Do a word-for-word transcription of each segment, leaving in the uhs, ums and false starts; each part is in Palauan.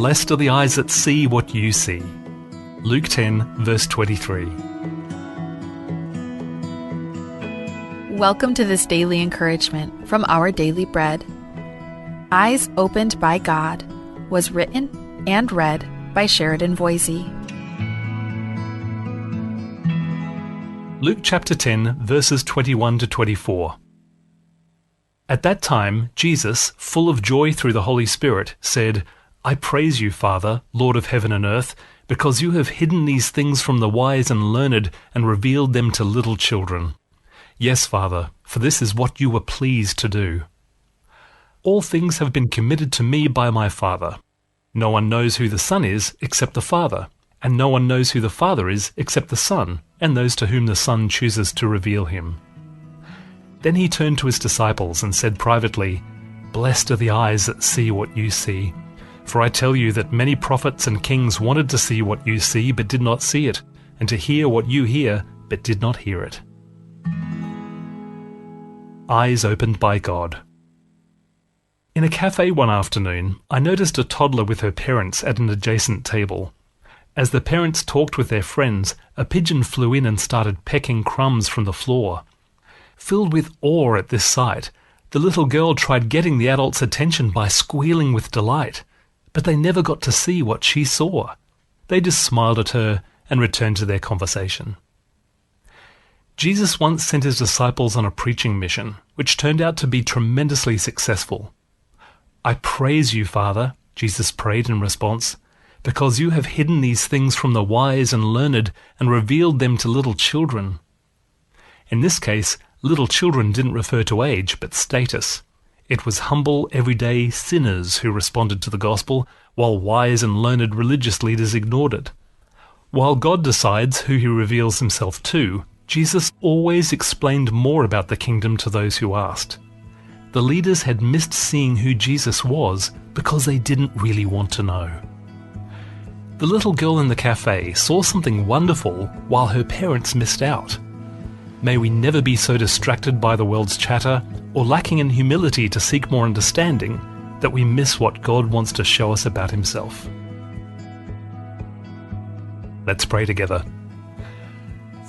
Blessed are the eyes that see what you see. Luke ten, verse twenty-three. Welcome to this daily encouragement from Our Daily Bread. Eyes Opened by God was written and read by Sheridan Voisey. Luke chapter ten, verses twenty-one to twenty-four. At that time, Jesus, full of joy through the Holy Spirit, said, "I praise you, Father, Lord of heaven and earth, because you have hidden these things from the wise and learned and revealed them to little children. Yes, Father, for this is what you were pleased to do. All things have been committed to me by my Father. No one knows who the Son is except the Father, and no one knows who the Father is except the Son, and those to whom the Son chooses to reveal him." Then he turned to his disciples and said privately, "Blessed are the eyes that see what you see. For I tell you that many prophets and kings wanted to see what you see but did not see it, and to hear what you hear but did not hear it." Eyes opened by God. In a cafe one afternoon, I noticed a toddler with her parents at an adjacent table. As the parents talked with their friends, a pigeon flew in and started pecking crumbs from the floor. Filled with awe at this sight, the little girl tried getting the adults' attention by squealing with delight, but they never got to see what she saw. They just smiled at her and returned to their conversation. Jesus once sent his disciples on a preaching mission, which turned out to be tremendously successful. "I praise you, Father," Jesus prayed in response, "because you have hidden these things from the wise and learned and revealed them to little children." In this case, little children didn't refer to age, but status. It was humble, everyday sinners who responded to the gospel, while wise and learned religious leaders ignored it. While God decides who he reveals himself to, Jesus always explained more about the kingdom to those who asked. The leaders had missed seeing who Jesus was because they didn't really want to know. The little girl in the cafe saw something wonderful while her parents missed out. May we never be so distracted by the world's chatter or lacking in humility to seek more understanding that we miss what God wants to show us about himself. Let's pray together.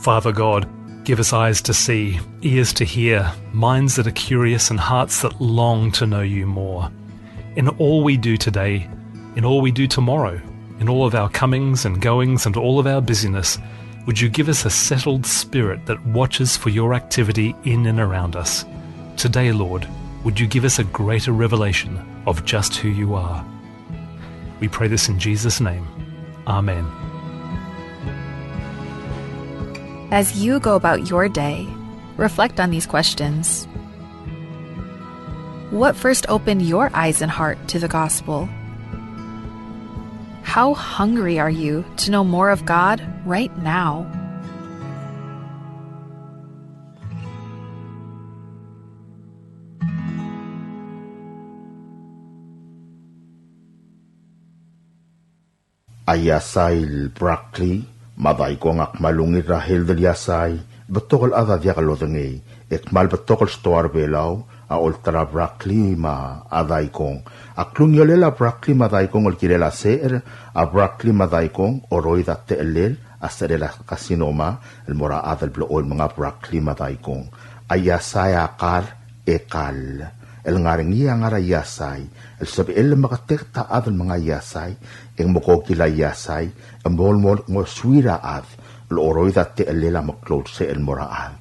Father God, give us eyes to see, ears to hear, minds that are curious, and hearts that long to know you more. In all we do today, in all we do tomorrow, in all of our comings and goings and all of our busyness, would you give us a settled spirit that watches for your activity in and around us? Today, Lord, would you give us a greater revelation of just who you are? We pray this in Jesus' name. Amen. As you go about your day, reflect on these questions. What first opened your eyes and heart to the gospel? How hungry are you to know more of God right now? A iasai el broccoli me a daikong a kmal ungil er a health el iasai, betok el chad a diak lodengei, e kmal betok el stoa er Belau a olterau a broccoli me a daikong. A klungiolel a broccoli me a daikong el kirel a secher, a broccoli me a daikong a oroid a techellel a secherel a carcinoma el mo er a chad el blechoel menga broccoli me a daikong. A iasai a kar e kall. El ngar er ngii a ngar er a iasai el sebechel el meketeket a chad el menga iasai, e ng mekokil a iasai e mo, mo ngosuir a chad el oroid a techellel a meklou el secher el mo er a chad.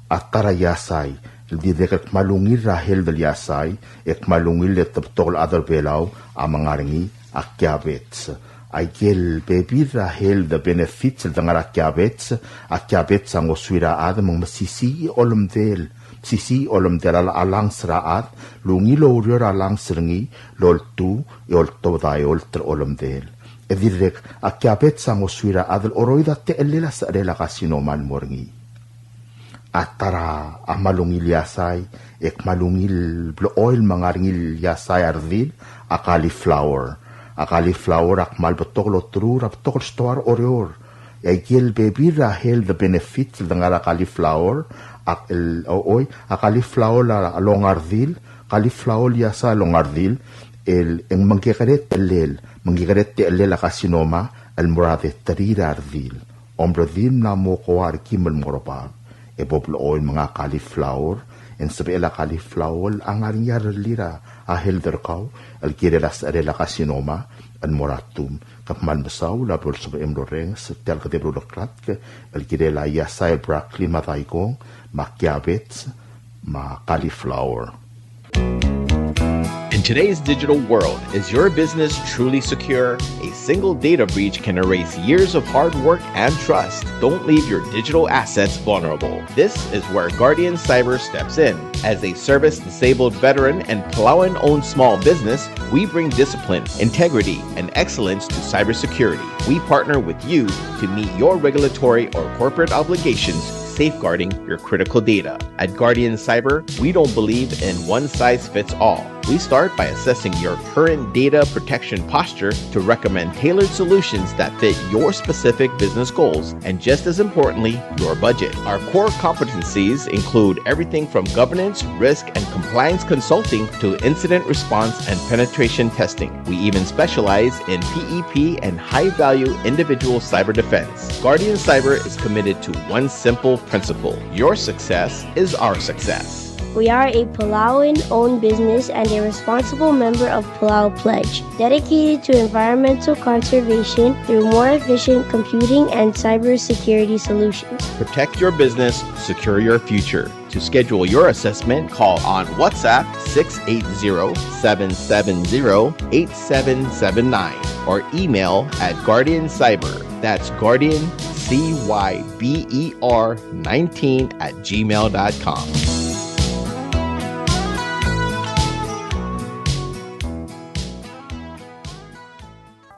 A ta er a iasai el dirrek el kmal ungil er a health el iasai, e kmal ungil e te betok el chad er Belau a menga er ngii, a kiabets. Aikel bebil er a health benefits el de ngar er a kiabets, a kiabets a ngosuir a chad me ng mesisiich a olemdel, mesisiich a olemdel a, a lungs er a chad, el ungil oureor a lungs er ngii el oltuu e oltobed a eolt er a olemdel. E dirrek a kiabets a ngosuir a chad el oroid a techellel a secherel a carcinoma el mo er ngii. A ta er a kmal ungil iasai, e kmal ungil blechoel menga er ngii el iasai a redil, a cauliflower. A cauliflower a kmal betok el oterur, a betok el stoa er Oreor. E aikel bebil er a health benefits el de ngar er a cauliflower, a, el, o, oi, a cauliflower a longa a redil, cauliflower el iasai a longa a redil, El, e ng mengkekerei a techellel, mengkekerei a techellel a carcinoma el mo er a deterir a redil. Om redil mla mo koa er kim el mo er bab. E bo blechoel menga cauliflower, e ng sebechel a cauliflower a ngar er ngii a rellii er a health er kau el kirel a secherel a carcinoma el mo er a tum. Ke kmal mesaul a bo lsebechem el orrenges tia el kedeb el uleklatk el kirel a iasai el broccoli me a daikong me a kiabets me a cauliflower. In today's digital world, is your business truly secure? A single data breach can erase years of hard work and trust. Don't leave your digital assets vulnerable. This is where Guardian Cyber steps in. As a service disabled veteran and Palauan owned small business, we bring discipline, integrity, and excellence to cybersecurity. We partner with you to meet your regulatory or corporate obligations, safeguarding your critical data. At Guardian Cyber, we don't believe in one size fits all. We start by assessing your current data protection posture to recommend tailored solutions that fit your specific business goals and, just as importantly, your budget. Our core competencies include everything from governance, risk, and compliance consulting to incident response and penetration testing. We even specialize in P E P and high value individual cyber defense. Guardian Cyber is committed to one simple principle: your success is our success. We are a Palauan owned business and a responsible member of Palau Pledge, dedicated to environmental conservation through more efficient computing and cybersecurity solutions. Protect your business, secure your future. To schedule your assessment, call on WhatsApp six eight zero, seven seven zero, eight seven seven nine or email at Guardian Cyber. That's Guardian C Y B E R nineteen at gmail dot com.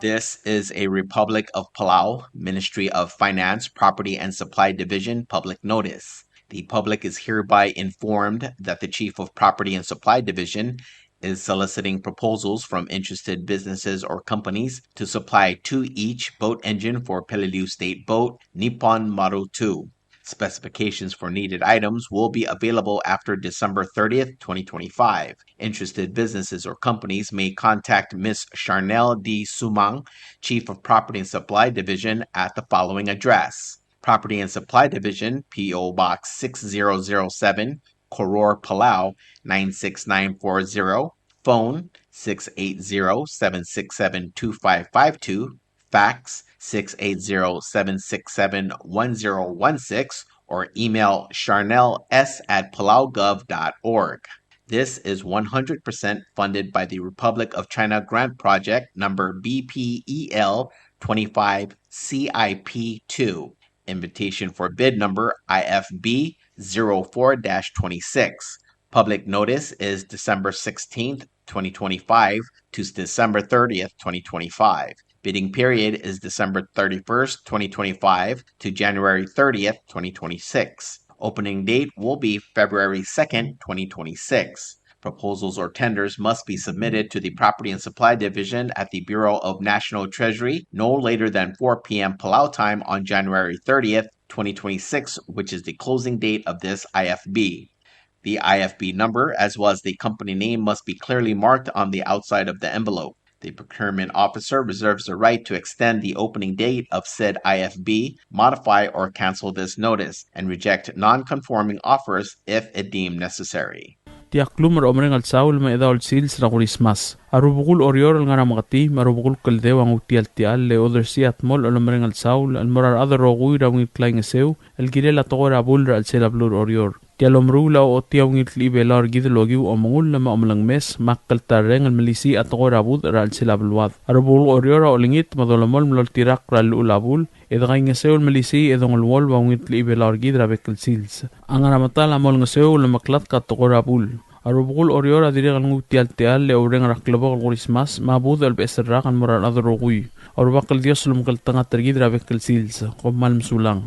This is a Republic of Palau, Ministry of Finance, Property and Supply Division public notice. The public is hereby informed that the Chief of Property and Supply Division is soliciting proposals from interested businesses or companies to supply two each boat engine for Peleliu State Boat Nippon Maru two. Specifications for needed items will be available after December thirtieth, twenty twenty-five. Interested businesses or companies may contact Miss Charnel D. Sumang, Chief of Property and Supply Division, at the following address: Property and Supply Division, P O Box six zero zero seven, Koror, Palau nine six nine four zero. Phone six eight zero, seven six seven, two five five two. Fax six eight zero, seven six seven, one zero one six, or email charnels at palaugov dot org. This is one hundred percent funded by the Republic of China Grant Project number B P E L twenty-five C I P two. Invitation for bid number I F B zero four dash twenty-six. Public notice is December sixteenth, twenty twenty-five to December thirtieth, twenty twenty-five. Bidding period is December thirty-first, twenty twenty-five to January thirtieth, twenty twenty-six. Opening date will be February second, twenty twenty-six. Proposals or tenders must be submitted to the Property and Supply Division at the Bureau of National Treasury no later than four p.m. Palau time on January thirtieth, twenty twenty-six, which is the closing date of this I F B. The I F B number, as well as the company name, must be clearly marked on the outside of the envelope. The procurement officer reserves the right to extend the opening date of said I F B, modify or cancel this notice, and reject non-conforming offers if it deemed necessary. Tia klumech er a omereng el saul me a chedaol sils er a Kurismas. A rubekul Oreor el ngar er a Meketii me a rubekul Kldeu a nguu tia el techall e odersii a dmolech el omereng el saul el mo er a rechad el rokui er a ungil klaingeseu el kirel a tekoi er a bul er a chelsel a beluu er Oreor. Tia el omeruul a ochotii a ungil klechibelau er kid el okiu a omengull me a omelengmes me a kltarreng el melisiich a tekoi er a budech er a chelsel a beluad. A rubekul Oreor a olengit me a dolemolem el oltirakl er a llechul a bul e de kaingeseu el melisiich e dongeluolu a ungil klechibelau er kid er a bek el sils. A ngar er a medal a mo olengeseu el omeklatk a tekoi er a bul. A rubekul Oreor a dirrek el nguu tia el techall e oureng er a klebokel Kurismas me a budech el beches el rak el mo er a rechad el rokui. A Rubak el Dios a lomekngeltengat er kid er a bek el sils. Kom kmal mesulang.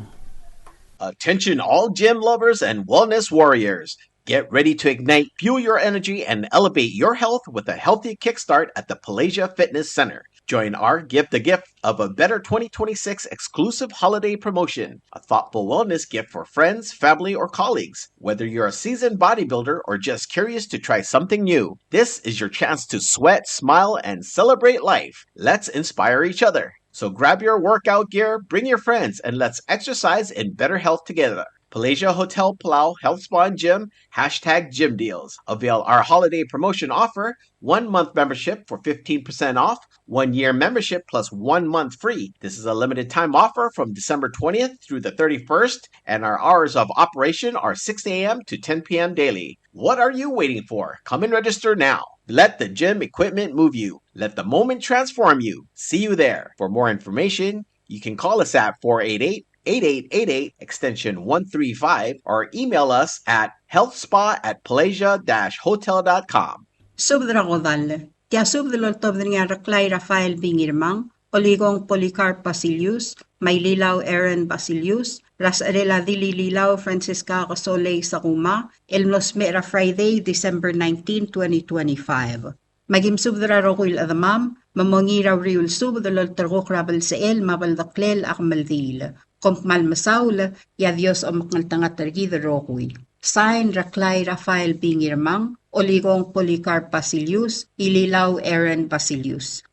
Attention all gym lovers and wellness warriors. Get ready to ignite, fuel your energy, and elevate your health with a healthy kickstart at the Palasia Fitness Center. Join our Give the Gift of a Better twenty twenty-six exclusive holiday promotion, a thoughtful wellness gift for friends, family, or colleagues. Whether you're a seasoned bodybuilder or just curious to try something new, this is your chance to sweat, smile, and celebrate life. Let's inspire each other. So grab your workout gear, bring your friends, and let's exercise in better health together. Palasia Hotel Palau Health Spa and Gym, hashtag gym deals. Avail our holiday promotion offer, one month membership for fifteen percent off, one year membership plus one month free. This is a limited time offer from December twentieth through the thirty-first, and our hours of operation are six a m to ten p m daily. What are you waiting for? Come and register now. Let the gym equipment move you. Let the moment transform you. See you there. For more information, you can call us at four eight eight, eight eight eight eight, extension one three five, or email us at healthspa at palasia dash hotel dot com. Subed er a kodall. Tia subed el oltobed er ngii a Reklai Rafael B. Ngirmang, Olikong Polycarp Basilius, me a Ililau Aaron Basilius, er a secherel a Dilililau Francisca Kesolei Sakuma, el mlo smecher er a Friday, December nineteen, twenty twenty-five. Me aki mesubed er a rokui el chedemam, me mongiil er a uriul subed el olterekokl er a belsechel me a beldeklel a kemeldiil. Kom kmal mesaul, e a Dios a omekngeltengat er kid el rokui. Sign, Reklai Rafael B. Ngirmang, Olikong Polycarp Basilius, Ililau Aaron Basilius.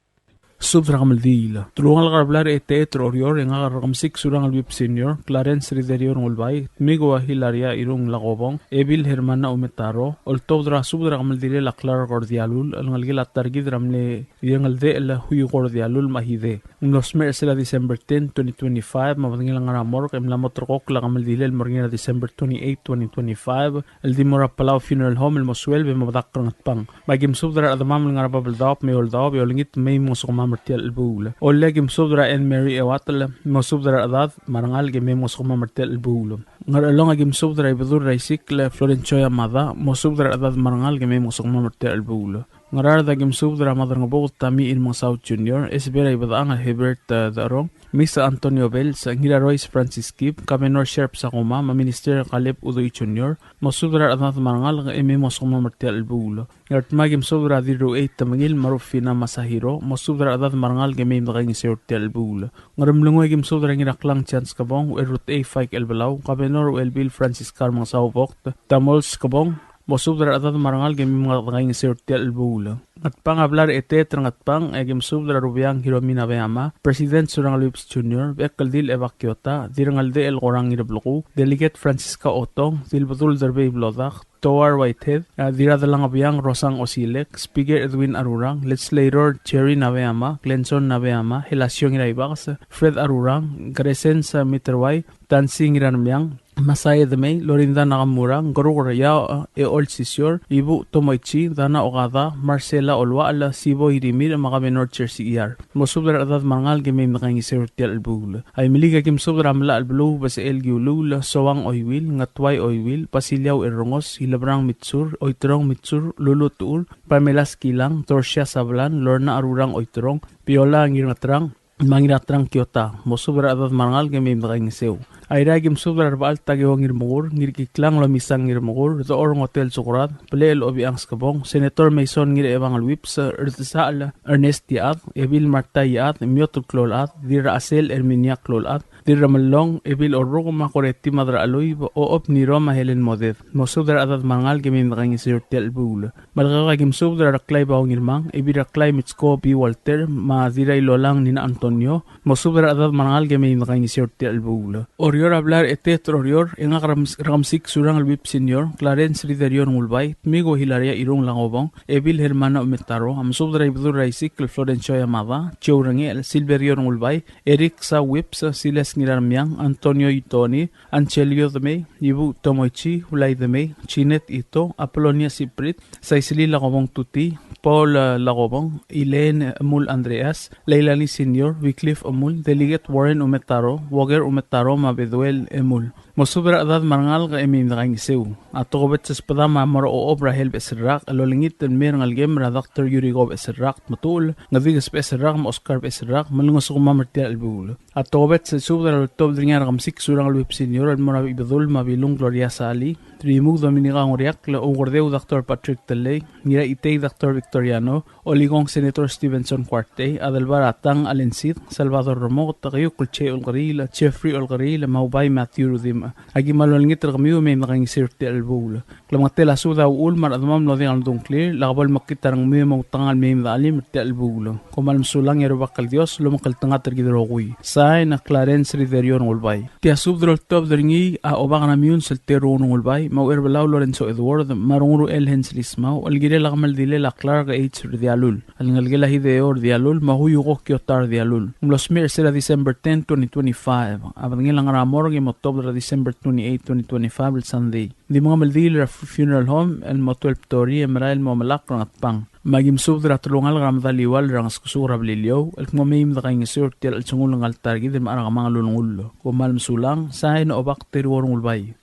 Subed er a kemeldiil. Telungalek er a blai er a Eteet er Oreor, e ngak el Rekemesik Surangel Whipps Senior, Clarence Riderio Rengulbai, Tmikou a Hilaria Irung Lakobong, Ebil Hermana Umetaro, oltobed er a subed er a kemeldilel a Clark Ordialul, el ngelekel a ta er kid er a mle Irengeldechel Huiko Ordialul me a Hide. Ng mlo smecher er sel December ten, twenty twenty-five, me a bedengel a ngar er a morgue, e mla mo ulterekokl a kemeldilel el mo er ngii er a December twenty-eight, twenty twenty-five, el di mo er a Palau Funeral Home el mo sueleb e mo medakl er a Ngatpang. Me aki mesubed er a rechedemam el ngar er a Babeldaob me a Eouldaob, e olengit mei me mngosukemam er tia el chelebuul. Ollei aki mesubed er a Anne Mary Ewatel, mosubed er a rechedad me a rengalek e mei mngosukemam er tia el chelebuul. Ngerchelong aki mesubed er a Ibedul er a Isikl Florencio Yamada, mosubed er a rechedad me a rengalek e mei mngosukemam er tia el chelebuul. Ngaraard aki mesubed er a Madrengebuked Tommy Remengesau Junior, Esber a Ibedechang Hebert, eh, Decherong, Misa Antonio Bells, Ngirarois Francis Kib, Kabenor Sharp Sakuma, me a Minister Caleb Udui Junior, mosubed er a rechedad me a rengalek e mei mngosukemam er tia el chelebuul. Ngardmau aki mesubed er a Dirruchei Temengil me a Rufina Masahiro, mosubed er a rechedad me a rengalek e mei me dekaingeseu er tia el chelebuul. Ngeremlengui aki mesubed er a Ngiraklang Chance Kebong, Ucherutechei Faik Elbelau, Kabenor Uchelbil Francisca Remengesau Vogt, Tamol Skebong, mosubed er a rechedad me a rengalek e mei me dekaingeseu er tia el chelebuul. Ngatpang, a blai er a Eteet er a Ngatpang, e aki mesubed er a Rubiang Hiromi Nabeyama, President Surangel Whipps Junior, Bechekeldil Eva Kiota, Dirrengeldechel Korang Ngirbleku, Delegate Francisca Otong, Dilbedul Derbei Blodak, Toar Whitehead, a, Dirradelangebiang Rosang Osilek, Speaker Edwin Arurang, Legislator Jerry Nabeyama, Glenson Nabeyama, Helasio Ngiraibakes, Fred Arurang, Crescens Miterwai, Tansi Ngirarmiang, Masae Demei, Lorinda Nakamura, Ngeruk er a Iao, e, Ol Sisior, Ibu Tomoichi, Dana Okada, Marcela Oluachel, Sibo Irimir, me a Kabenor Jersey Iar. Mosubed er a rechedad me a rengalek e mei me dekaingeseu er tia el chelebuul. Aimeliik aki mesubed er a Melachelbeluu Besechel Kiuluul, Soang Oiwil, Ngetuai Oiwil, Basiliau Errengos, Ilebrang Mitsur, Oiterong Mitsur, Lulu Tuur, Pamela Skilang, Dorsia Sablan, Lorna Arurang Oiterong, Piola Ngirngeterang, me a Ngiraterang Kiota, mosubed er a rechedad me a rengalek e mei me dekaingeseu. Airai aki mesubed er a Rebechall Takeo Ngirmekur, Ngirkiklang Lomisang Ngirmekur, Dechor Ngotel Sukrad, Belechel Obichang Skebong, Senator Mason Ngirchebangel Whipps, Rdesachel Ernest Iechad, Ebil Martha Iechad, Miotel Kloulechad, Dirrachesel Erminia Kloulechad, Dirramellong Ebil Orrukem, me a Koreti Madracheluib, Ochob Niro me a Helen Moded, mosubed er a rechedad me a rengalek e mei me dekaingeseu er tia el chelebuul. Melekeok aki mesubed er a Reklai Bao Ngirmang, Ebil Reklai Mitsko B. Walter, me a Dirrailolang Nina Antonio, mosubed er a rechedad me a rengalek e mei me dekaingeseu er tia el chelebuul. Oreor, a blai er a Eteet er Oreor, e ngak er a Remes-, Rekemesik Surangel Whipps Senior, Clarence Riderio Rengulbai, Tmikou Hilaria Irung Lakobong, Ebil Hermana Umetaro, a mesubed er a Ibedul er a Isikl Florencio Yamada, Joe Rengechel, Silverio Rengulbai, Eric Sa Whipps, Silas Ngirarmiang, Antonio Itoni, Angelio Demei, Ibu Tomoichi, Ulai Demei, Jeanette Ito, Apolonia Siprit, Saisili Lakobong Tuti, Paul, eh, Lakobong, Elaine Emul Andreas, Leilani Senior, Wycliffe Emul, Delegate Warren Umetaro, Woger Umetaro, me a Beduel Emul. Mosubed er a rechedad me a rengalek e mei me dekaingeseu. A tokubets el sbedam a mo er a Ochob er a Hel Becheserrak, el olengit el mei er a ngelekem er a Doctor Yuriko Becheserrak Tmetuchl, Ngedikes Becheserrak me a Oscar Becheserrak, me lengosukemam er tia el chelebuul. A tokubets el subed er a loltobed er ngii a Rekemesik Surangel Whipps Senior el mo er a Ibedul me a Bilung Gloria Salii, Trimuk Dominica Ngoriakl, Oukerdeu Doctor Patrick Tellei, Ngiraitei Doctor Victoriano, Olikong Senator Stevenson Kuartei, Adelbai er a Tang Alan Sid, Salvador Remoket, Keiukl Che Olkeriil, Jeffrey Olkeriil, me a Ubai Matthew Rudimch. Aki kmal olengit er kemiu e mei me dekaingeseu er tia el chelebuul. Klemengetel a subed a uchul me a rechedemam el mlo diak el dungklir, lak bo lemekngit a rengmiu e mo outekangel el mei me dechelim er tia el chelebuul. Kom kmal mesulang e a Rubak el Dios a lomekngeltengat er kid el rokui. Sain, a Clarence Riderio Rengulbai. Tia subed el oltobed er ngii a Obak er a Miuns el Teruo Rengulbai, me a Ucherbelau Lorenzo Edward, me a Renguruchel Hensley Smau, el kirel a kemeldilel a Clark H. Rdialul, el ngelekel a Hideo Rdialul, me a Huyuko Kiota Rdialul. Ng mlo smecher er sel December ten, twenty twenty-five. A bedengel a ngar er a morgue e mo tuobed er a December twenty-eight, twenty twenty-five, el Sunday. Ng di mengemeldiil er a funeral home el mo twelve thirty e merael el mo melakl er a Ngatpang. Me aki mesubed er a telungalek er a Medaliual er a Ngeskesuk er a Beliliou el kmo mei me dekaingeseu er tia el chelsengul el ngalek er kid el mechar a kemanget el ulengull. Kom kmal mesulang, sain, Obak Teruo Rengulbai.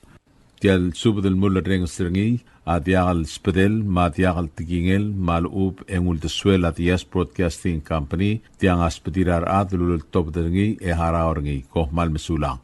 Tia el subed el mulerrenges er ngii a diak el sbedel me a diak el tekingel me a lechub e ng uldesuel a Diaz Broadcasting Company. Tiang a sbedir a rechad el uleltobed er ngii e harau er ngii. Kom kmal mesulang.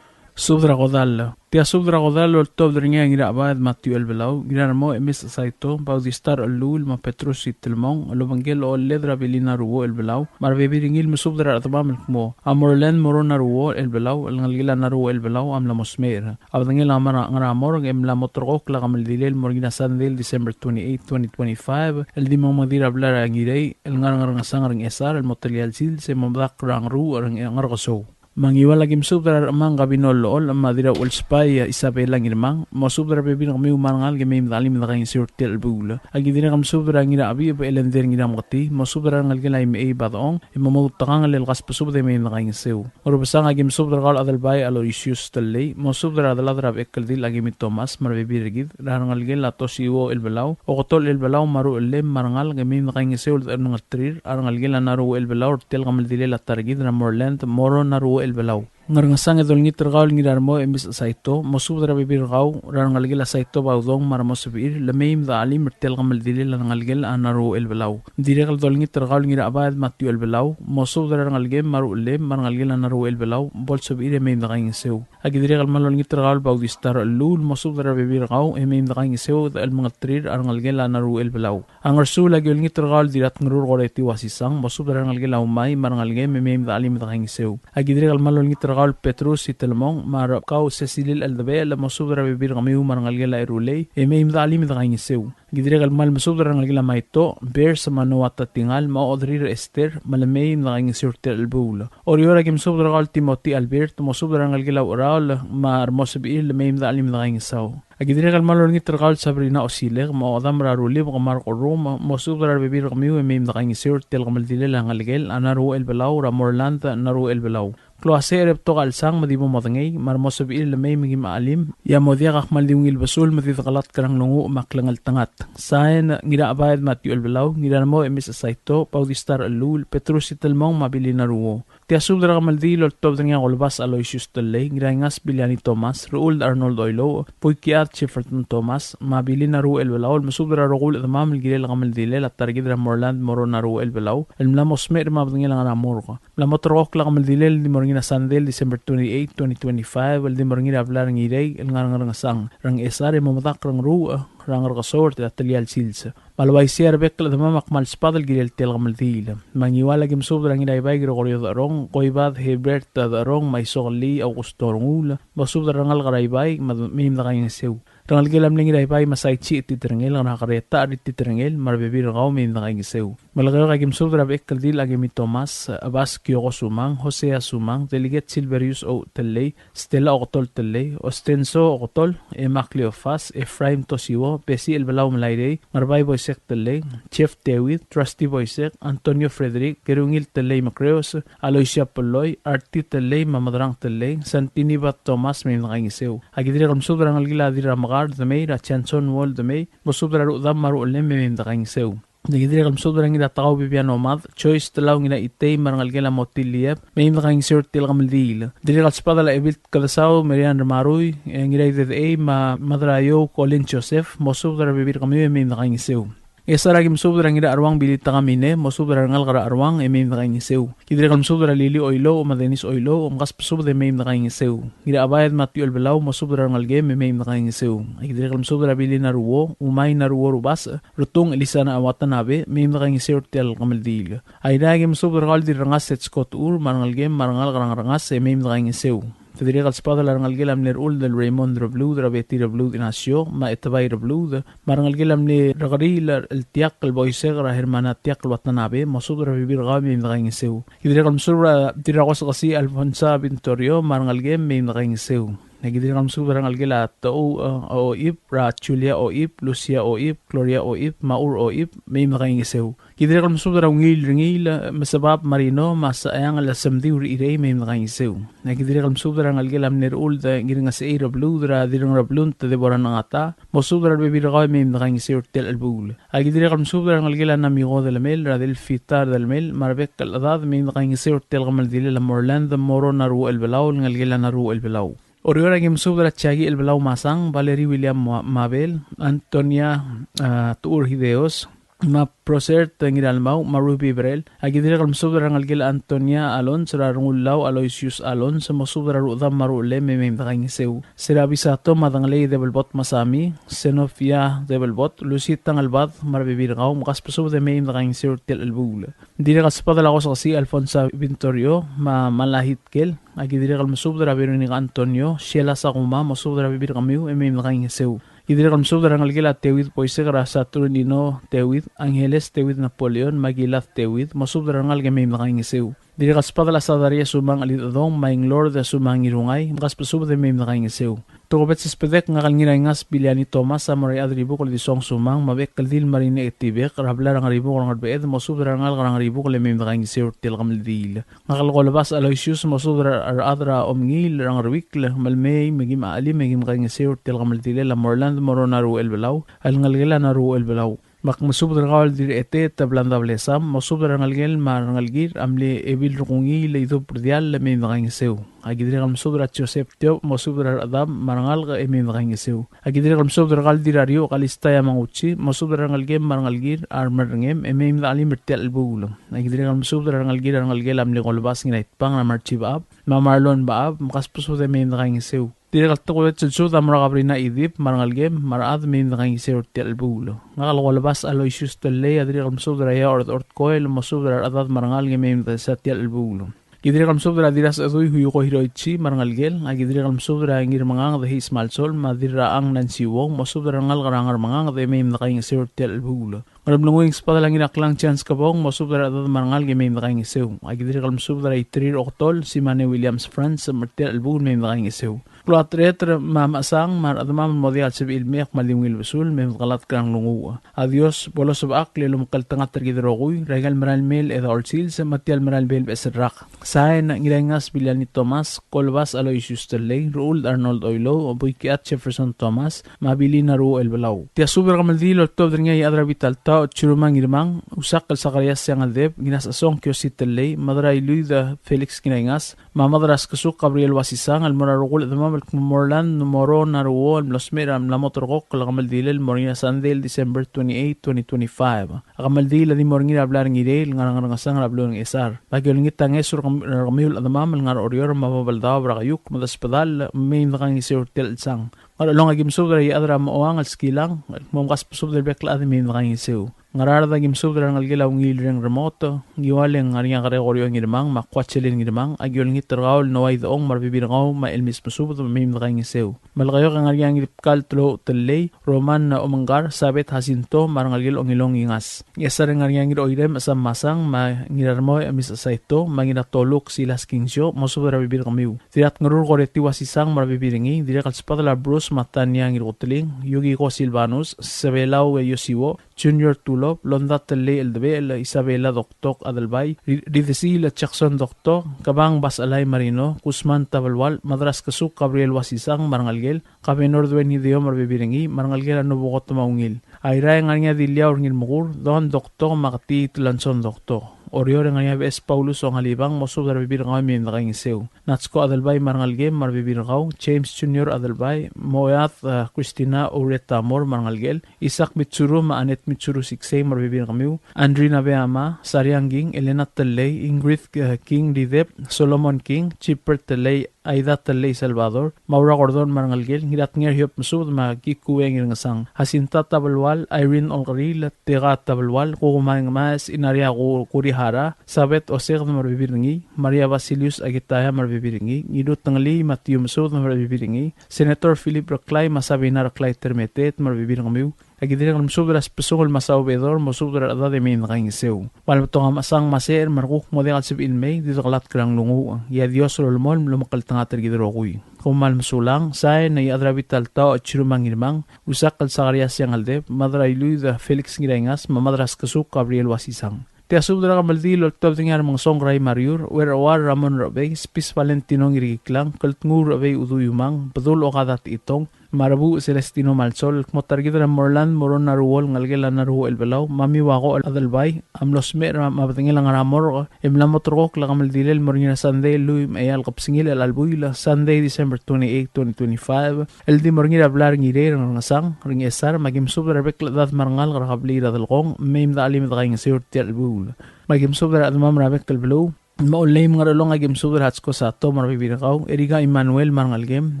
Subed er a kodall. Tia subed er a kodall el oltobed er ngii a Ngirachebaed Matthew Elbelau, Ngiraremo Emis Saito, Bautista Rechelluul, me a Petrus Itelmong, el obengkel a ochelled er a Billy Naruo Elbelau, me a rebebil er ngii el mesubed er a rechedemam el kmo a Morland Moro Naruo Elbelau, el ngelekel a Naruo Elbelau, a mla mo smecher. A bedengel a ngar er a morgue e mla mo terrekokl a kemeldilel el mo er ngii er a Sandei el December twenty-eight, twenty twenty-five, el di mo mengedir a blai er a Ngirei el ngar er a Ngerngesang er a Ngchesar el mo telia el sils e mo medakl er a Ngeruuch er a Ngerkesou. Me a Ngiwal aki mesubed er a Rechemang Kabinol Lool, me a Dirrauchelsbai Isabela Ngirmang, mosubed er a rebebil er kemiu me a rengalek e mei me dechelim e dekaingeseu er tia el chelebuul. Aki dirrek el mesubed er a Ngirachebicheb Elender Ngirameketii, mosubed er a rengelekel a Imechei Badechong, e mo moutekangel el kasbesubed e mei me dekaingeseu. Ngerubesang aki mesubed er kau el Adelbai Aloysius Tellei, mosubed er a delad er a Bechekeldil Akemi Thomas me a rebebil er kid, er a rengelekel a Tosiuo Elbelau, Oketol Elbelau me a Ruchellem me a rengalek e mei me dekaingeseu el dechor el mengelterir a rengelekel a Naruo Elbelau er tia el kemeldilel a ta er kid er a Morland Moro Naruo Elbelau. Ngerngesang e dolengit er kau el Ngiraremo Emis Saito, mosubed er a rebebil er kau er a rengelekel a Saito Baudong me a remo sebechir, le mei me dechelim er tia el kemeldilel a rengelekel a Naruo Elbelau. Dirrek el dolengit er kau el Ngirachebaed Matthew Elbelau, mosubed er a rengelekem me a Ruchellem me a rengelekel a Naruo Elbelau, bo lsebechir e mei me dekaingeseu. Aki dirrek el kmal olengit er kau el Bautista Rechelluul, mosubed er a rebebil er kau e mei me dekaingeseu el mengelterir a rengelekel a Naruo Elbelau. A Ngersuul aki olengit er kau el Dirratngerur Koreti Wasisang, mosubed er a rengelekel a Umai me a rengelekem e mei me dechelim e dekaingeseu. Aki dirrek el kmal olengit er kau el Petrus Itelmong me a Rebkau Sesilil Eldebechel, mosubed er a rebebil er kemiu me a rengelekel a Erulei e mei me dechelim e dekaingeseu. Aki dirrek el kmal mesubed er a rengelekel a Maito, Bers me a Noah Tatingal me a Odrir Esther, me le mei me dekaingeseu er tia el chelebuul. Oreor aki mesubed er kau el Timothy Albert, mosubed er a rengelekel a Ucheraol me a remo sebechir, le mei me dechelim e dekaingeseu. Aki dirrek el kmal olengit er kau el Sabrina Osilek me a Odam er a Rulibek me a Mark Orum, mosubed er a rebebil er kemiu e mei me dekaingeseu er tia el kemeldilel a ngelekel a Naruo Elbelau er a Morland Naruo Elbelau. Klou a secher e betok a chelsang me di bo modengei, me a remo sebechir le mei me kim chelim, e a mo diak a kmal di ungil besul me di dekelatk er a nglunguuch me a klengeltengat. Sain, Ngirachebaed Matthew Elbelau, Ngiraremo Emis Saito, Bautista Rechelluul, Petrus Itelmong me a Billy Naruo. Tia subed er a kemeldiil el oltobed er ngii a Kolbas Aloysius Tellei, Ngiraingas Biliani Thomas, Rechuld Arnold Oilouch, Buikiad Jefferson Thomas, me a Billy Naruo Elbelau, el mesubed er a rokui el chedemam el kirel a kemeldilel a ta er kid er a Morland Moro Naruo Elbelau, el mla mo smecher me a bedengel a ngar er a morgue. Mla mo terrekokl a kemeldilel el di mo er ngii er a Sandei el December twenty-eight, twenty twenty-five, el di mo er ngii er a blai er a Ngirei el ngar er a Ngerngesang er a Ngchesar e mo medakl er a Ngeruuch er a Ngerkesou er a telia el sils. Me a le uaisei a rebek el chedemam a kmal sbadel el kirel tia el kemeldiil. Me a Ngiwal aki mesubed er a Ngiraibai Gregorio Decherong, Koibad Hebert Decherong, me a Isokelii Augusto Renguul, mosubed er a rengalek er a Ibai, me mei me dekaingeseu. Rengelekel a mle Ngiraibai me a Saichi Titerengel, Ngirakereta Rit Titerengel, me a rebebil er kau mei me dekaingeseu. Melekeok aki mesubed er a Bechekeldil Akemi Thomas, Abas Kioko Sumang, Hosea Sumang, Delegate Silverius O. Tellei, Stella Okotol Tellei, Ostenso Okotol, Emma Cleofas, Ephraim Tosiwo, Besi Elbelau Melairei, Ngerbai Boisek Tellei, Jeff David, Trusty Boisek, Antonio Frederick, Kerungil Tellei Mekreos, Aloysia Peloi, Arti Tellei, me a Madrang Tellei, Santini Bat Thomas, mei me dekaingeseu. Aki dirrek el mesubed er a rengelekel a Dirramekar Demei, er a Johnson Wall Demei, mosubed er a rudam me a ruchelem, mei me dekaingeseu. Aki dirrek el mesubed er a Ngiratekau Bibiano Mad, Joyce Telau Ngiraitei, me a rengelekel a Motilieb, mei me dekaingeseu er tia el kemeldiil. Dirrek el sbadel a Ebilt Kedesau, Marian Remarui, e Ngiraidedechei, me a Madraiou Colin Joseph, mosubed er a rebebil er kemiu, e mei me dekaingeseu. Ngchesar a ki mesubed er a Ngiracheruang Billy Takamine, mosubed er a rengalek er a Cheruang, e mei me dekaingeseu. Ki dirrek el mesubed er a Lili Oilouch, me a Dennis Oilouch, mkasbesubed e mei me dekaingeseu. Ngirachebaed Matthew Elbelau, mosubed er a rengelekem, e mei me dekaingeseu. Ki dirrek el mesubed er a Billy Naruo, Umai Naruo Rubasech, Retung Elisana Watanabe, mei me dekaingeseu er tia el kemeldiil. Airai a ki mesubed er kau el Dirrengas Setsko Techur, me a rengelekem, me a rengalek er a Ngerengas, e mei me dekaingeseu. Te dirrek el sbadel a rengelekel a mle Rechuld el Raymond Rebluud, er a Betty Rebluud Ignacio, me a Etebai Rebluud, me a rengelekel a mle Rekeriil el Tiakl el Boisek, er a Hermana Tiakl Watanabe, mosubed er a rebebil er kau e mei me dekaingeseu. Ki dirrek el mesubed er a Dirrakosekesii Alfonsa Vintorio, me a rengelekem, mei me dekaingeseu. E ki dirrek el mesubed er a rengelekel a Tou, e, Oib, er a Julia Oib, Lucia Oib, Gloria Oib, me a Ur Oib, mei me dekaingeseu. Ki dirrek el mesubed er a Ungil Rengiil, e, Mesebab Marino, me a Secheang el Semdiu er Irei, mei me dekaingeseu. E ki dirrek el mesubed er a rengelekel a mle Rechuld, e, Ngirngesechei Rebluud, er a Dirreng Rebluud, Deborah Nangata, mosubed er a rebebil er kau e mei me dekaingeseu er tia el chelebuul. A ki dirrek el mesubed er a rengelekel a Namiko Delemel, er a Delfita Delemel, me a rebek el chedad, mei me dekaingeseu er tia el kemeldilel a Morland Moro Naruo Elbelau, el ngelekel a Naruo Elbelau. Oreor a ki mesubed er a Jackie Elbelau Masang, Valerie William Mua-, Mabel, Antonia, a, Tuur Hideos, me a Prosert Ngiralmau, me a Ruby Brel. A ki dirrek el mesubed er a rengelekel a Antonia Alonso, er a Rengullau Aloysius Alonso, mosubed er a ruchedam me a ruchelem e mei me dekaingeseu. Sera Bisato me a Dengelei Debelbot Masami, Senofia Debelbot, Lucy Tangelbad, me a rebebil er kau, mkasbesubed e mei me dekaingeseu er tia el chelebuul. Dirrek el sbadel a Kosekesii Alfonsa Vintorio, me a Malahit Kel, a ki dirrek el mesubed er a Veronica Antonio, Sheila Sakuma, mosubed er a rebebil er kemiu e mei me dekaingeseu. Ki dirrek el mesubed er a rengelekel a Teuid Boisek, er a Saturnino Teuid, Angeles Teuid Napoleon, me a Kilad Teuid, mosubed er a rengalek e mei me dekaingeseu. Dirrek el sbadel a Sadaria Sumang Chelidechedong, me a Inglord Sumang Irungai, mkasbesubed e mei me dekaingeseu. Tokubets el sbedek, ngak el Ngiraingas Biliani Thomas a mo er a Iechad er a Ibukel Disong Sumang, me a bek el dil me a Rinecheti Bek, er a blai er a Ngeribukel er a Ngerbeched, mosubed er a rengalek er a Ngeribukel e mei me dekaingeseu er tia el kemeldiil. Ngak el Kolbas Aloysius, mosubed er a rechad er a Omengiil er a Ngeruikl, me lmei me kim chelim e kim kaingeseu er tia el kemeldilel a Morland Moro Naruo Elbelau, el ngelekel a Naruo Elbelau. Me ak mesubed er kau el Dirrechetet Blanda Blesam, mosubed er a rengelekel me a rengelekir a mle Ebil Rekungiil Idub Rdiall e mei me dekaingeseu. A ki dirrek el mesubed er a Joseph Tiob, mosubed er a rechedam me a rengalek e mei me dekaingeseu. A ki dirrek el mesubed er kau el Dirrariuch Kalista Yamaguchi, mosubed er a rengelekem me a rengelekir a remerrengem e mei me dechelim er tia el chelebuul. A ki dirrek el mesubed er a rengelekir a rengelekel a mle Kolbas Ngiraitbang, er a Marchi Bechab, me a Marlon Bechab, mkasbesubed e mei me dekaingeseu. Dirrek el tokubets el subed a mo er a Kabrina Idip, me a rengelekem, me a rechad e mei me dekaingeseu er tia el chelebuul. Ngak el Kolbas Aloysius Tellei a dirrek el mesubed er a Iaord Ortkoel, mosubed er a rechedad me a rengalek e mei me dekaingeseu er tia el chelebuul. Ki dirrek el mesubed er a Dirrasechedui Huiko Hiroichi me a rengelekel, a ki dirrek el mesubed er a Ngirmenganged Heis Malsol, me a Dirrachang Nancy Wong, mosubed er a rengalek er a Ngermenganged e mei me dekaingeseu er tia el chelebuul. Ngeremlengui e ng sbadel a Ngiraklang Chance Kebong, mosubed er a rechedad me a rengalek e mei me dekaingeseu. A ki dirrek el mesubed er a Iterir Oktol, Simane Williams Franz, me er tia el chelebuul e mei me dekaingeseu. Klou a tereter me a mechesang me a rechedemam el mo diak el sebechir el mei e ak kmal di ungil besul, me mdekelatk er a nglunguuch. A Dios bo losebechakl el omekngeltengat er kid el rokui er aika el merael mei el chedaol sils me tia el merael mei el beches el rak. Sain, Ngiraingas Biliani Thomas, Kolbas Aloysius Tellei, Rechuld Arnold Oilouch, Buikiat Jefferson Thomas, me a Billy Naruo Elbelau. Tia subed er a kemeldiil el oltobed er ngii a Iechad er a Bitaltaoch Churuma Ngirmang, Usakl Sakarias Siangeldeb, Ngirasechesong Kiosi Tellei, Madrailuid Felix Ngiraingas, me a Madraskesuk Gabriel Wasisang el mo er a rokui el chedemam el kmo Morland Moro Naruo el mlo smecher a mla mo terrekokl a kemeldilel el mo er ngii er a Sandei el December twenty-eight, twenty twenty-five. A kemeldiil a di mo er ngii er a blai er a Ngirei el ngar er a Ngerngesang er a beluu er a Ngchesar. Me aki olengit a ngeso er a kem-, er kemiu el chedemam el ngar er a Oreor me a Babeldaob er a Keiukl me a Desbedall, mei me dekaingeseu er tia el chelsang. Ngerchelong a ki mesubed er a Iechad er a Mochoang el Skilang, el kmo mkasbesubed el bek el chad e mei me dekaingeseu. Ngaraard a ki mesubed er a rengelekel a Ungil Reng Remoto, Ngiwal e ng ngar er ngii a Gregorio Ngirmang, me a Kuachelin Ngirmang, a ki olengit er kau el Noah Idechong me a rebebil er kau, me a Elmis Mesubed, me mei me dekaingeseu. Melekeok e ng ngar er ngii a Ngiribkal Telou Tellei, Roman Omengkar, Sabet Jacinto, me a rengelekel Ongilong Ingas. Ngchesar e ng ngar er ngii a Ngiroirem Sam Masang, me a Ngirarmoi Emis Saito, me a Ngiratoluk Silas Kingsio, mosubed er a rebebil er kemiu. Dirratngerur Koreti Wasisang me a rebebil er ngii, dirrek el sbadel a Bruce me a Tania Ngirkuteling, Yukiko Silvanus, Sebelau Yosiwo, Junior Tulop, Londa Tellei Eldebechel, Isabela Doktok Adelbai, Ri-, Ridesiil Jackson Doktok, Kebang Baselai Marino, Guzman Tabelual, Madraskesuk Gabriel Wasisang me a rengelekel, Kabenor Duane Hideo me a rebebil er ngii, me a rengelekel a Nobuko Temaungil. Airai e ng ngar er ngii a Diliaur Ngirmekur, Don Doktok, me a Ketii Telanson Doktok. Oreor e ng ngar er ngii a Beches Paulus Ongalibang, mosubed er a rebebil er kau e mei me dekaingeseu. Natsko Adelbai me a rengelekem me a rebebil er kau, James Junior Adelbai, Moead, eh, Christina Ouretamor me a rengelekel, Isaac Mitsuru me a Annette Mitsuru Siksei me a rebebil er kemiu, Andrina Beama, Sariang King, Elena Tellei, Ingrid, eh, King Didep, Solomon King, Chipper Tellei, Aida Tellei Salvador, Maura Gordon me a rengelekel, Ngiratnger Hiob Mesubed me a Kikue Ngirngesang, Jacinta Tabelual, Irene Olkeriil, Tega Tabelual, Kukumai Ngemaes, Inaria Ku-, Kurihara, Sabet Oseked me a rebebil er ngii, Maria Basilius Akitaya me a rebebil er ngii, Ngidu Tengelii me a Tiu Mesubed me a rebebil er ngii, Senator Philip Reklai me a Sabina Reklai Termeteet me a rebebil er kemiu, Aki dirrek el mesubed er a Sbesungel me a Saubedor, mosubed er a rechedad e mei me dekaingeseu. Bo lebetok a mechesang me a secher me a rekuk mo diak el sebechir el mei, di dekelatk er a nglunguuch. E a Dios a lolemolem el omekngeltengat er kid el rokui. Kom kmal mesulang, sain a Iechad er a Bital Taoch Chirumang Ngirmang, Usakl Sakarias Siangeldeb, Mad er a Iluid Felix Ngiraingas, me a Mad er a Skesuk Gabriel Wasisang. Tia subed er a kemeldiil el oltobed er ngii a Remengesong Rai Mariur, Uerchuar Ramon Rechebei, Spis Valentino Ngirkiklang, Keltnguul Rechebei Uduiumang, Bedul Okada Techitong, me a Rebuuch Celestino Malsol, el kmo ta er kid er a Morland Moron Naruo el ngelekel a Naruo Elbelau, me a Miuako Adelbai, a mlo smecher me a bedengel a ngar er a morgue, e mla mo terrekokl a kemeldilel el mo er ngii er a Sandei el lluich me a eai el kebesengil er chelecha el buil, Sunday, December twenty-eight, twenty twenty-five, el di mo er ngii er a blai er a Ngirei er a Ngerngesang er a Ngchesar, me aki mesubed er a rebek el chedad me a rengalek er a kebliil er a Delkong, me mei me de chelim e dekaingeseu er tia el chelebuul. Me aki mesubed er a rechedemam er a bek el beluu. Me a Ollei me a Ngerchelong, aki mesubed er a Hatsko Sato me a rebebil er kau, Erika Emmanuel me a rengelekem,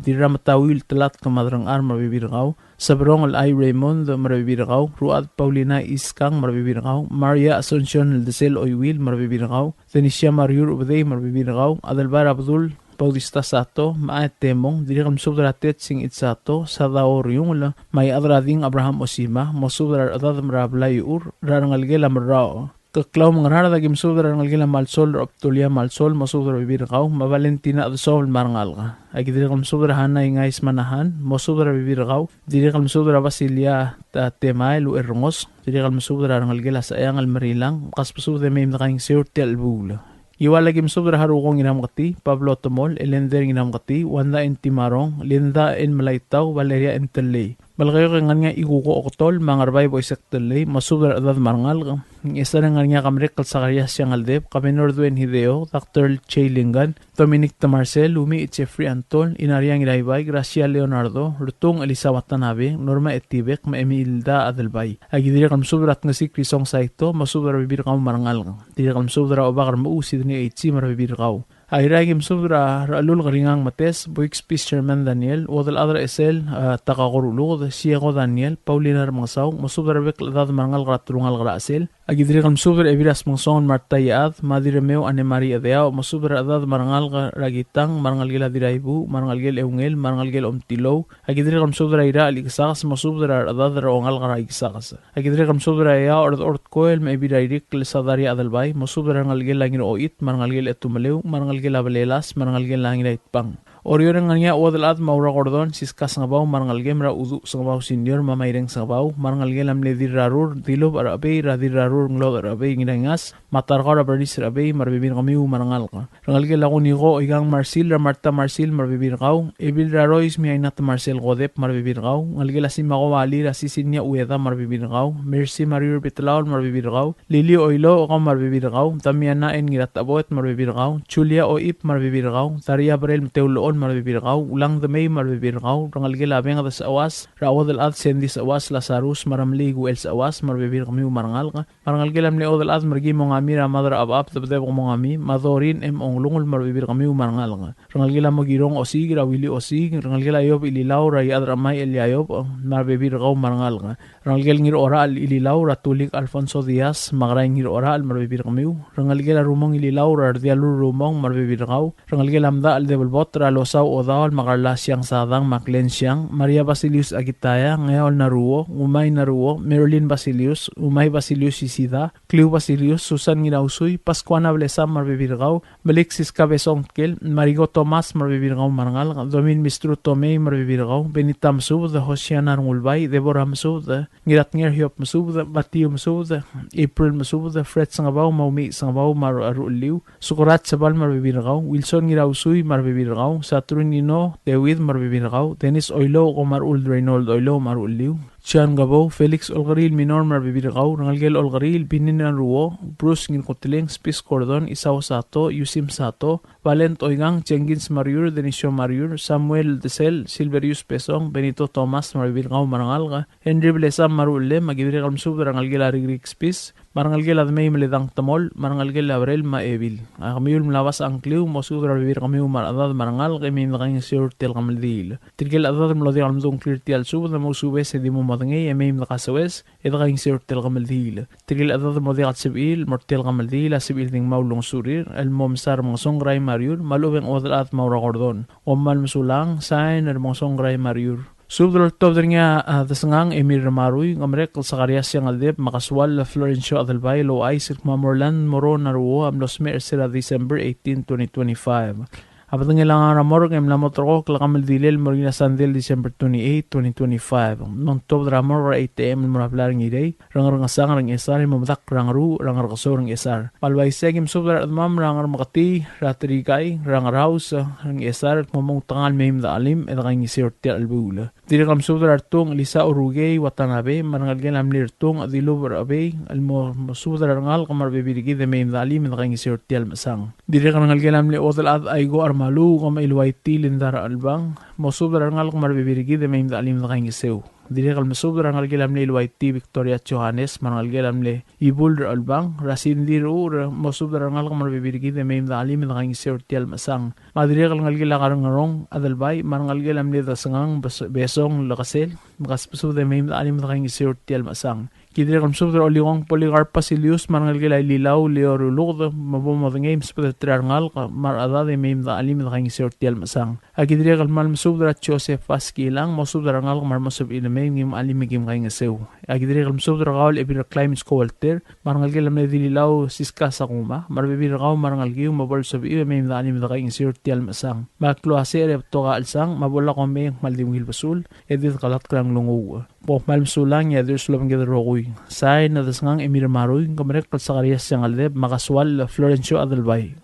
Dirrametauiu el Telatk me a Derengchar me a rebebil er kau, Seberong el Ai Raymond me a rebebil er kau, Ruad Paulina Iskang me a rebebil er kau, Maria Asuncion el Desel Oiuil me a rebebil er kau, Denisia Mariur Ubedei me a rebebil er kau, Adelbai er a Bedul Bautista Sato, me a Temong, dirrek el mesubed er a Tet Singich Sato, Sadao Riungel, me a Iechad er a Ding Abraham Osima, mosubed er a rechedad me a blai er a Ur, er a rengelekel a Merraoch. Keklau me a Ngaraard, aki mesubed er a rengelekel a Malsol, er a Obdulia Malsol, mosubed er a rebebil er kau, me a Valentina Chedesol me a rengalek. Aki dirrek el mesubed er a Hana Ingais Manahan, mosubed er a rebebil er kau, dirrek el mesubed er a Basilia Ta-, Temael Uerrengos, dirrek el mesubed er a rengelekel a Secheang el Merilang, kasbesubed e mei me dekaingeseu er tia el chelebuul. Ngiwal, aki mesubed er a Haruko Ngirameketii, Pablo Temol, Elender Ngirameketii, Wanda N. Timarong, Linda N. Melaitau, Valeria N. Tellei. Melekeok e ng ngar er ngii a Ikuko Oktol, me a Ngerbai Boisek Tellei, mosubed er a rechedad me a rengalek. Ngchesar e ng ngar er ngii a Kemerek el Sakarias Siangeldeb, Kabenor Duen Hideo, Doctor Jay Lingan, Dominic Temarsel, Umi Jeffrey Antol, Inaria Ngiraibai, Gracia Leonardo, Rtung Elisa Watanabe, Norma Etibek, me a Emilda Adelbai. Aki dirrek el mesubed er a Tngesik Risong Saito, mosubed er a rebebil er kau me a rengalek. Dirrek el mesubed er a Obak er a Mechuu Sidney Eichi me a rebebil er kau. Airai, aki mesubed er a Rechelulk Ringang Metes, Buik Spis Sherman Daniel, Uodelchad er a Chesel, a, Takako Ruluked, Sieko Daniel, Paulina Remengesau, mosubed er a rebek el chedad me a rengalek er a telungalek er a Chesel. Aki dirrek el mesubed er a Ebil er a Smengsong Marta Iechad, me a Dirremeu Anne Marie Chedeaoch, mosubed er a rechedad me a rengalek er a Kitang, me a rengelekel a Diraibuuch, me a rengelekel Eungel, me a rengelekel Omtilou. Aki dirrek el mesubed er a Irachel Ikesakes, mosubed er a rechedad er a ongalek er a Ikesakes. Aki dirrek el mesubed er a Eaoch er a Dechor Tkoel me a Ebil er a Irikl el Sadaria Adelbai, mosubed er a rengelekel a Ngiraochit, me a rengelekel a Etumeleu, me a rengelekel a Belelas, me a rengelekel a Ngiraitbang. Oreor e ng ngar er ngii a Uodelchad Maura Gordon, Siska Sengebau, me a rengelekem er a Uduch Sengebau Senior, me a Maireng Sengebau, me a rengelekel a mle Dirrarur, Dilubech er a Chebei, er a Dirrarur Nglodech er a Chebei Ngiraingas, me a Tarkau er a Bernis er a Chebei, me a rebebil er kemiu me a rengalek. Rengelekel a Kuniko Oikang Marsil, er a Marta Marsil, me a rebebil er kau. Ebil er a Rois, me a Inat Marsil Kodep, me a rebebil er kau. Ngelekel a Simako Wali, er a Sisinia Ueda, me a rebebil er kau. Mercy Mariur Bitlaol, me a rebebil er kau. Lili Oilouch, kau me a rebebil er kau. Damiana N. Ngirataboet, me a rebebil er kau. Julia Oip, me a rebebil er kau. Daria Brel Meteulechol, me a rebebil er kau. Ulang Demei, me a rebebil er kau. Rengelekel a Benged Sechewas, er a Uodelchad Sandy Sechewas, Lazarus, me a Remlii Kuel Sechewas, me a rebebil er kemiu me a rengalek. Me a rengelekel a mle Uodelchad me a Rekim Ongamii, er a Mad er a Chebechab Debedebek Mongamii, me a Dorin M. Onglungel, me a rebebil er kemiu me a rengalek. Rengelekel a Mokirong Osiik, er a Willy Osiik, rengelekel a Iob Ililau, er a Iechad er a Chemai Elia Iob, me a rebebil er kau me a rengalek. Rengelekel Ngirorachel Ililau, er a Tulik Alfonso Diaz, me a Kerai Ngirorachel, me a rebebil er kemiu. Rengelekel a Rumong Ililau, er a Rdialur Rumong, me a rebebil er kau. Rengelekel a Mdachel Debelbot, er a Losau Odaol, me a Karla Siang Sadang, me a Glenn Siang, Maria Basilius Akitaya, Ngeaol Naruo, Umai Naruo, Marilyn Basilius, Umai Basilius Isida, Kliu Basilius, Susan Ngirausui, Pascuana Blesam, me a rebebil er kau, Melik Siska Besong Tkel, Mariko Thomas, me a rebebil er kau me a rengalek, Domin Mistru Tomei, me a rebebil er kau, Benita Mesubed, Hosiana Rengulbai, Deborah Mesubed, Ngiratnger Hiob Mesubed, Matthew Mesubed, April Mesubed, Fred Sengebau, me a Umiich Sengebau, me a Ru-, Ruchelliu, Sukerat Sebal, me a rebebil er kau, Wilson Ngirausui, me a rebebil er kau, Saturnino David, me a rebebil er kau, Dennis Oilouch, kau me a Rechuld Reynold Oilouch, me a Ruchelliu, John Gabou, Felix Olkeriil Minor me a rebebil er kau, rengelekel Olkeriil, Binin Ruo, Bruce Ngirkuteling, Spis Gordon, Isao Sato, Yusim Sato, Valent Oikang, Jenkins Mariur, Denisio Mariur, Samuel Desel, Silverius Besong, Benito Thomas me a rebebil er kau me a rengalek, Henry Blesam me a ruchellem, me aki dirrek el mesubed er a rengelekel a Rikrik Spis, me a rengelekel a Demei me a Ledang Temol, me a rengelekel a Brel me a Ebil. A kemiu el mla obes a ngkliu, mosubed er a rebebil er kemiu me a rechedad me a rengalek, e mei me dekaingeseu er tia el kemeldiil. Tirke el chedad el mlo diak el medung a ngklir er tia el subed, mousubes e di mo modengei, e mei me dekasoes, e dekaingeseu er tia el kemeldiil. Tirke el chedad el mlo diak el sebechir el mo er tia el kemeldiil, a sebechir di ngmai a ulengesurir, el mo mesa er a Mengesong Kerai Mariur, me a lechub e ng chuodel chad Maura Gordon. Kom kmal mesulang, sain er a Mengesong Kerai Mariur. Subed el oltobed er ngii a, a, Desengang Emil Ramarui, Ngemerekl Sakarias Siangeldeb, me a Kasual Florencio Adelbai, el ouchais el kmo a Morland Moron Aruo a mlo smecher er sel December eighteen, twenty twenty-five. A bedengel a ngar er a morgue e mla mo terrekokl a kemeldilel el mo er ngii er a Sandei el December twenty-eight, twenty twenty-five. Mo tuobed er a morgue er a eight A.M. el mo er a blai er a Ngirei er a Ngerngesang er a Ngchesar, e mo medakl er a Ngeruuch er a Ngerkesou er a Ngchesar. Me a le uaisei e aki mesubed er a rechedemam er a Ngermeketii, er a Terikai, er a Ngeraus er a Ngchesar, el kmo moutekangel mei me dechelim e dekaingeseu er tia el chelebuul. Dirrek el mesubed er a Rtung Elisa Urukei Watanabe, me a rengelekel a mle Rtung Dilubech er a Chebei, el mo, mosubed er a rengalek me a rebebil er kid e mei me dechelim e dekaingeseu er tia el mechesang. Dirrek el rengelekel a mle chuodel chad Aiko Armalu, Komechil Waiti Linda er a Chelbang, mosubed er a rengalek me a rebebil er kid e mei me dechelim e dekaingeseu. Dirrek el mesubed er a rengelekel a mle Iluaiti Victoria Johannes, me a rengelekel a mle Ibul er a Chelbang, er a Cindy Ruur, mosubed er a rengalek me a rebebil er kid e mei me dechelim e dekaingeseu er tia el mechesang. Me a dirrek el ngelekel a Karengerong Adelbai, me a rengelekel a mle Desengang Bes-, Besong Lekesel, me kasbesubed e mei me dechelim e dekaingeseu er tia el mechesang. Ki dirrek el mesubed er a Olikong Polycarp Basilius, me a rengelekel a Ililau Leo Ruluked, me bo modengei me sbedeterir a rengalek me a rechedad e mei me dechelim e dekaingeseu er tia el mechesang. Aki dirrek el kmal mesubed er a Joseph Faskilang, mosubed er a rengalek me a remo sebechir el mei, me kim chelim me kim kaingeseu. Aki dirrek el mesubed er kau el Ebil er a Clemens Kowalter, me a rengelekel a mle Dililau Siska Sakuma, me a rebebil er kau me a rengelekiu, me bo lsebechiu e mei me dechelim e dekaingeseu er tia el mechesang. Me a klou a secher e betok a chelsang, me a bo lak omei e ng kmal di ungil besul, e di dekelatk er a nglunguuch. Bo kmal mesulang e a Dios lobengked el rokui. Sain a Desengang Emil Marui, Ngemerekl Sakarias Siangeldeb, me a Kasual Florencio Adelbai.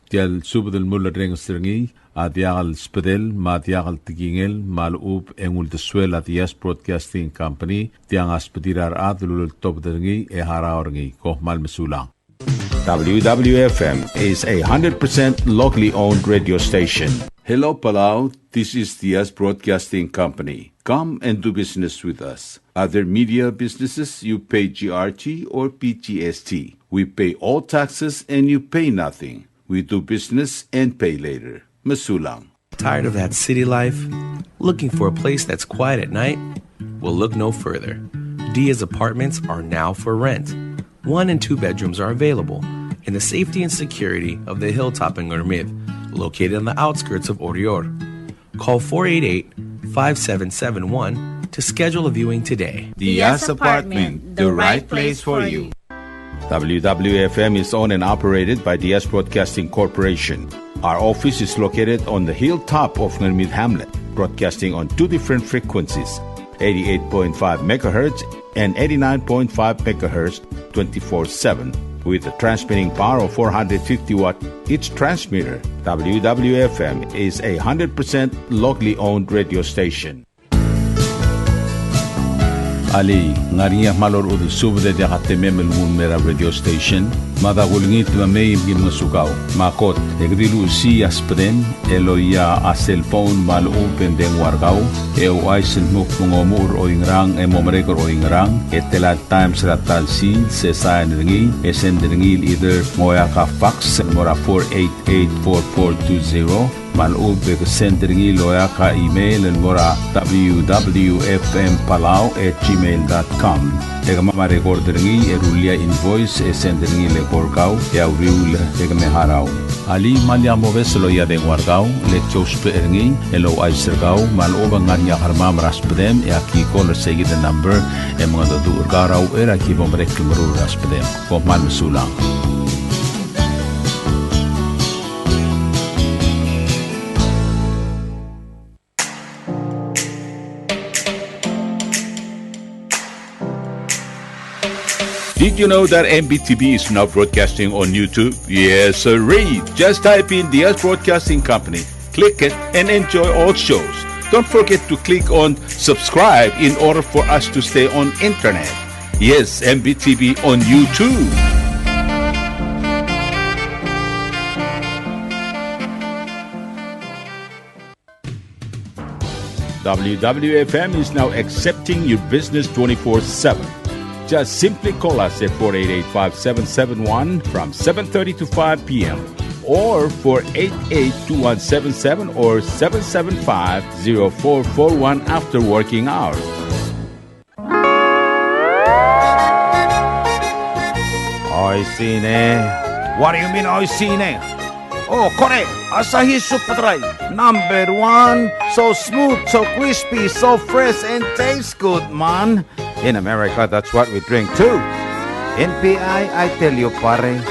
Tia el subed el mulerrenges er ngii a diak el sbedel me a diak el tekingel me a lechub e ng uldesuel a Diaz Broadcasting Company, tiang a sbedir a rechad el uleltobed er ngii e harau er ngii. Kom kmal mesulang. W W F M is a hundred percent locally owned radio station. Hello, Palau. This is Diaz Broadcasting Company. Come and do business with us. Other media businesses, you pay G R T or P G S T. We pay all taxes and you pay nothing. We do business and pay later. Mesulang. Tired of that city life? Looking for a place that's quiet at night? Well, look no further. Diaz Apartments are now for rent. One and two bedrooms are available in the safety and security of the hilltop in Ngermid, located on the outskirts of Oreor. Call four eight eight, five seven seven one to schedule a viewing today. Diaz Apartment, the right place for you. W W F M is owned and operated by Diaz Broadcasting Corporation. Our office is located on the hilltop of Ngermid Hamlet, broadcasting on two different frequencies, eighty-eight point five megahertz and eighty-nine point five megahertz, twenty-four seven, with a transmitting power of four hundred fifty watt each transmitter. W W F M is a hundred percent locally owned radio station. Alii, ng ngar er ngii a kmal orechudel subed e diak a temem el nguu el mei er a radio station? Mada kulengit me mei me ki ngosukau. Me a kot, e ke di luchesii a sbedem el oia a cellphone me a lechub e ng dengua er kau, e ouchais el dmu kmo ng omuchel er oingerang e mo merek er oingerang, e tela el times er a ta el sils, e sain er ngii, e send er ngii el either ng oeak a fax el mo er a four eight eight four four two zero, me a lechub e ke send er ngii el oeak a email el mo er a W W F M Palau at gmail dot com. E kemam a record er ngii e rullii a invoice e send er ngii el eko er kau e a uriul e ke me harau. Alii, me lak mobes el oia dengua er kau, le ki ousbech er ngii el ouchais er kau me a lechub e ng ngar er ngii a kermam er a sbedem e aki call er seikid el number e mengedecheduch er kau er a uchei er a ki bo merek el meruul er a sbedem. Kom kmal mesulang. Did you know that M B T V is now broadcasting on YouTube? Yes, sirree. Just type in Diaz Broadcasting Company, click it, and enjoy all shows. Don't forget to click on subscribe in order for us to stay on internet. Yes, M B T V on YouTube. W W F M is now accepting your business twenty-four seven. Just simply call us at four eight eight, five seven seven one from seven thirty to five p m, or four eight eight, two one seven seven or seven seven five, zero four four one after working hours. Oishii ne. What do you mean, oishii ne? Oh, kore, Asahi Super Dry, number one. So smooth, so crispy, so fresh, and tastes good, man. In America, that's what we drink too. In P I, I tell you, pare,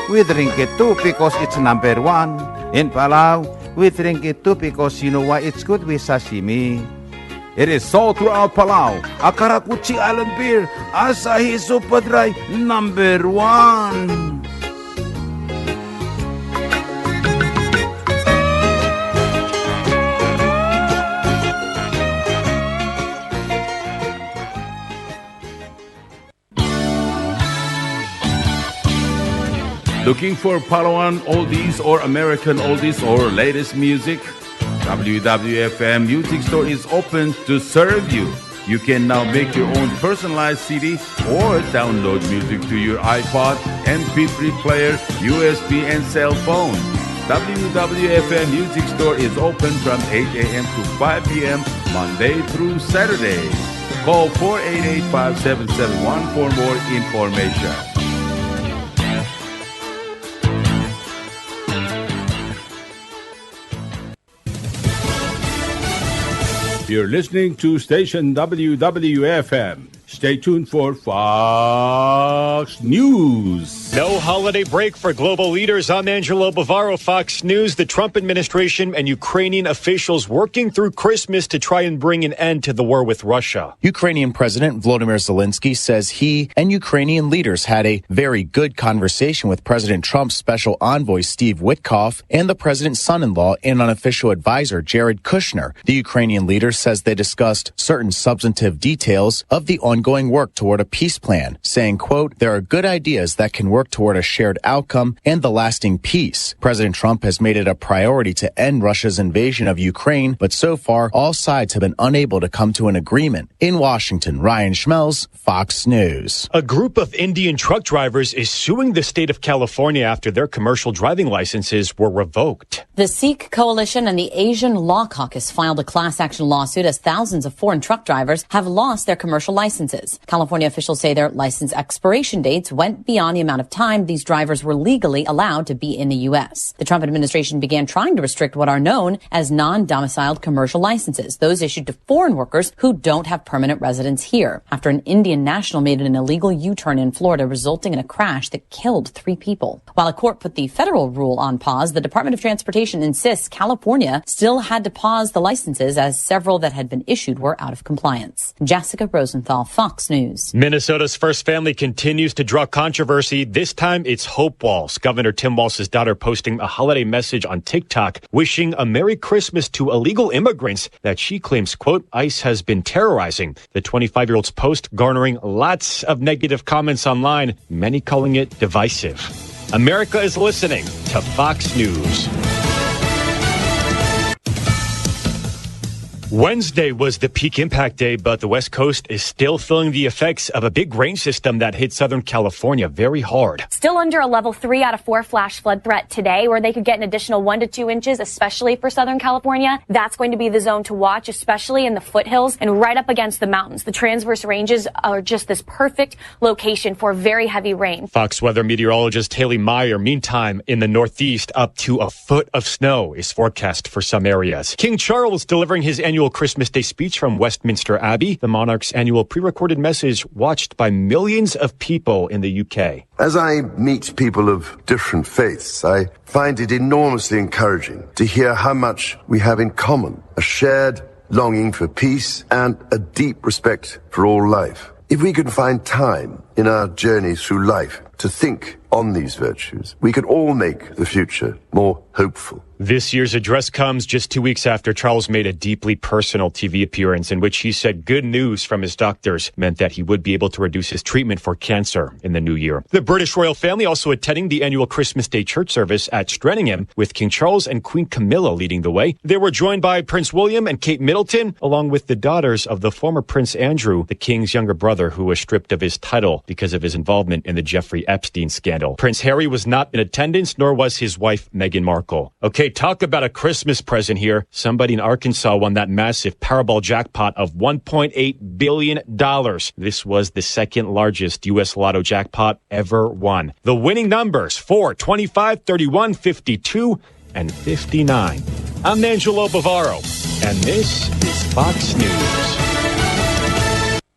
we drink it too because it's number one. In Palau, we drink it too because you know why? It's good with sashimi. It is sold throughout Palau. A karakuchi island beer, Asahi Super Dry, number one. Looking for Palauan oldies or American oldies or latest music? W W F M Music Store is open to serve you. You can now make your own personalized C D or download music to your iPod, M P three player, U S B, and cell phone. W W F M Music Store is open from eight a m to five p m, Monday through Saturday. Call four eight eight, five seven seven one for more information. You're listening to station W W F M. Stay tuned for Fox News. No holiday break for global leaders. I'm Angelo Bavaro, Fox News. The Trump administration and Ukrainian officials working through Christmas to try and bring an end to the war with Russia. Ukrainian President Volodymyr Zelensky says he and Ukrainian leaders had a very good conversation with President Trump's special envoy Steve Witkoff and the president's son-in-law and unofficial advisor Jared Kushner. The Ukrainian leader says they discussed certain substantive details of the ongoing work toward a peace plan, saying, quote, "There are good ideas that can work toward a shared outcome and the lasting peace." President Trump has made it a priority to end Russia's invasion of Ukraine, but so far, all sides have been unable to come to an agreement. In Washington, Ryan Schmelz, Fox News. A group of Indian truck drivers is suing the state of California after their commercial driving licenses were revoked. The Sikh Coalition and the Asian Law Caucus filed a class action lawsuit as thousands of foreign truck drivers have lost their commercial licenses. California officials say their license expiration dates went beyond the amount of time these drivers were legally allowed to be in the U S. The Trump administration began trying to restrict what are known as non-domiciled commercial licenses, those issued to foreign workers who don't have permanent residence here, after an Indian national made an illegal U-turn in Florida, resulting in a crash that killed three people. While a court put the federal rule on pause, the Department of Transportation insists California still had to pause the licenses as several that had been issued were out of compliance. Jessica Rosenthal, Fox News. Minnesota's first family continues to draw controversy. This time, it's Hope Walz. Governor Tim Walz's daughter posting a holiday message on TikTok, wishing a Merry Christmas to illegal immigrants that she claims, quote, "ICE has been terrorizing." The twenty-five-year-old's post garnering lots of negative comments online, many calling it divisive. America is listening to Fox News. Wednesday was the peak impact day, but the West Coast is still feeling the effects of a big rain system that hit Southern California very hard. Still under a level three out of four flash flood threat today, where they could get an additional one to two inches, especially for Southern California. That's going to be the zone to watch, especially in the foothills and right up against the mountains. The transverse ranges are just this perfect location for very heavy rain. Fox Weather meteorologist Haley Meyer. Meantime, in the Northeast, up to a foot of snow is forecast for some areas. King Charles delivering his annual Christmas Day speech from Westminster Abbey, the monarch's annual pre-recorded message watched by millions of people in the U K. As I meet people of different faiths, I find it enormously encouraging to hear how much we have in common, a shared longing for peace and a deep respect for all life. If we can find time in our journey through life to think on these virtues, we can all make the future more hopeful. This year's address comes just two weeks after Charles made a deeply personal T V appearance in which he said good news from his doctors meant that he would be able to reduce his treatment for cancer in the new year. The British royal family also attending the annual Christmas Day church service at Sandringham, with King Charles and Queen Camilla leading the way. They were joined by Prince William and Kate Middleton, along with the daughters of the former Prince Andrew, the King's younger brother, who was stripped of his title because of his involvement in the Jeffrey Epstein scandal. Prince Harry was not in attendance, nor was his wife, Meghan Markle. Okay, talk about a Christmas present here. Somebody in Arkansas won that massive Powerball jackpot of one point eight billion dollars. This was the second largest U S Lotto jackpot ever won. The winning numbers: four, twenty-five, thirty-one, fifty-two, and fifty-nine. I'm Angelo Bavaro, and this is Fox News.